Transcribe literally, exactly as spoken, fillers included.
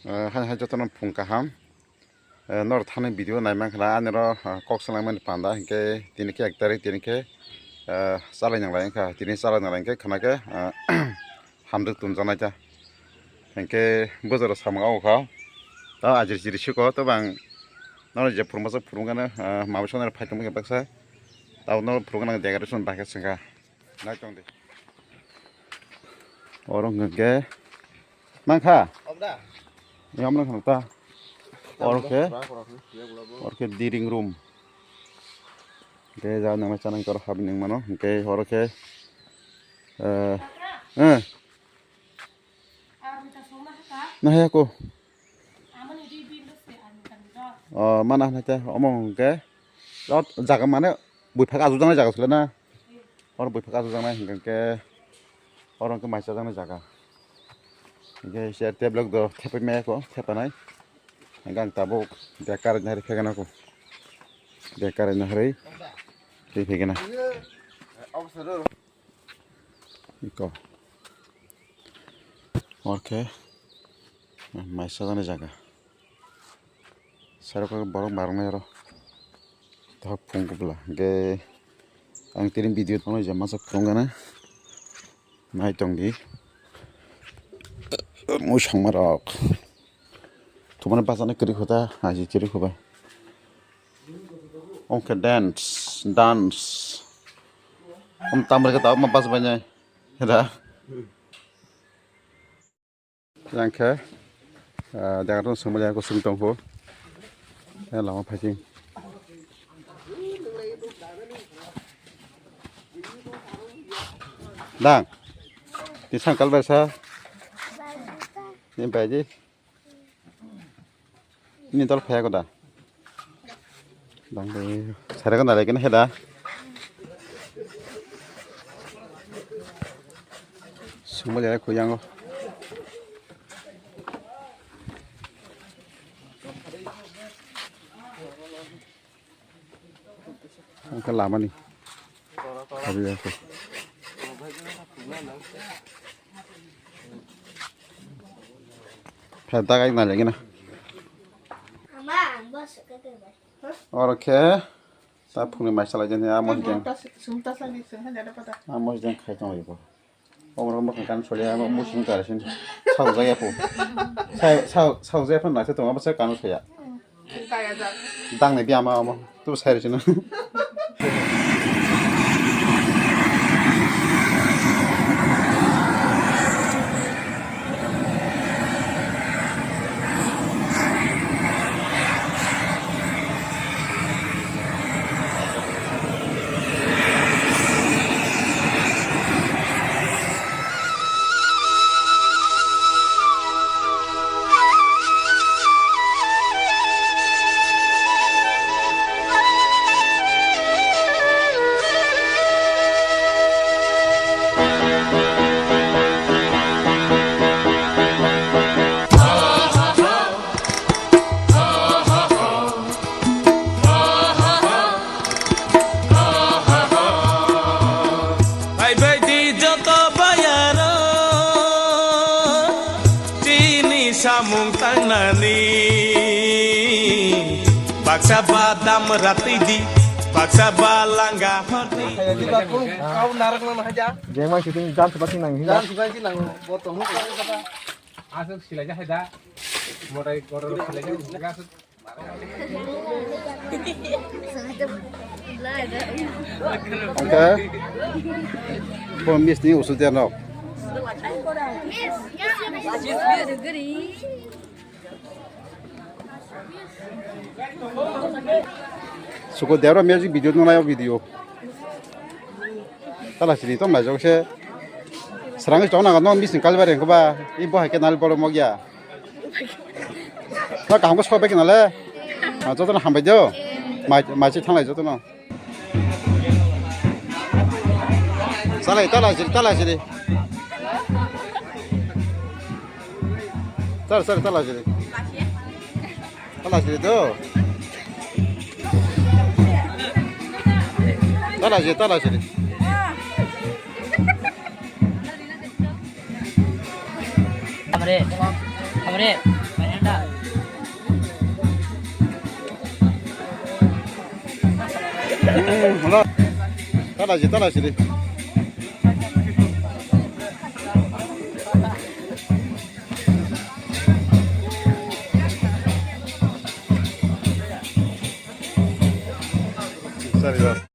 Eh, hai hai jotono phung kaham. Eh, nor thani video nai mankha na, ani ro, eh, kok salai mani panda, hinkhe tini khe ek tarik, tini khe, eh, chalai nanglai wngkha, tini chalai nanglai hinkhe khna khe, eh, hamdwk tumjaknai ta. Hinkhe bwsaro samung o kha. Ta ajir jiri siko, to bang nor je phurungma sa phurung gana, eh, mabo sonor phai tongma khe baksa. Ta nor phurung gana decoration bakhe sengkha. Nai tong di. Oro hwnkhe mankha? Obda. Yamno khano ta. Oro khe, oro khe dining room. Hwnkhe ja nang chanang tor habini mano. Hwnkhe oro khe, eh, eh. Nahaya ko. O, mana hwnai te, omo hwnkhe, o jaga mane buiphak ajujaknai jaga sile na? Oro buiphak ajujaknai hwnkhe, oro hwnkhe mai chajaknai jaga. Hwnkhe chair table rok do thepai maya kho, thepanai. Hwnkhe ang tabuk bag karaina harwi phegana kho. Bag karaina harwi twi phegana. Iko. Oro khe mai chajaknai jaga. Saro khe borok marwknai oro. Tok phung kubla. Hwnkhe ang tini video tongno je masa phunukgana. Nai tong di. Mui songma rok. Thumani bachani kwrwi kho ta, aji kwrwi kho bai. Omo khe dance, dance. Omo tamrwkhe tabukma bachbai nai. Heda. Yang khe, ah, jaga rok swngmani yang kusung tong kho. Eh, lama phaising. Dang. Tisang kal bai sa. Ni bai di. Ni dol phaya ko da. Dang bai. Sare ko da lekin heda. Sumba jare kuyango. Ang khe lamani. Sabi ya ko. Phai dagai na lagi na. Oro khe ta phungni mai salai jani amo hideng. Amo hideng khai tong lagi ko. Omo rok bwkha kan solia, omo musung kari sini. Saujaya po. Sau, sau, saujaya po naisa tongo, bwsa kanu soya. Dang ni biyama omo. Tu sai sini. Phaibai di joto bayaro, chini samung tangnani. Baksa badam ratwi di, baksa balanga hordi. Kau narak nang haja. Jengma kiting jan seperti nang hinda. Jan seperti nang botong. Asal sila jahai da. Morai koror sila jahai. Hwnkhe bo miss ni usu dia nok. Suko debra music video no nayo video. Tala sini tom naijok se. Srangwi chong nang no miss ni kalbari hwnkhe ba. I bo hai khe nal borok mokya. Ta kaham khe sok bai khe nale. Ah, jotono hambai do. Mai, mai se thanglai jotono. Salai, tala siri, tala siri. Sir, sir, tala siri. Tala siri do. Tala siri, tala siri. Hamre, hamre, Hello. Tala si, tala si di. Sorry, boss.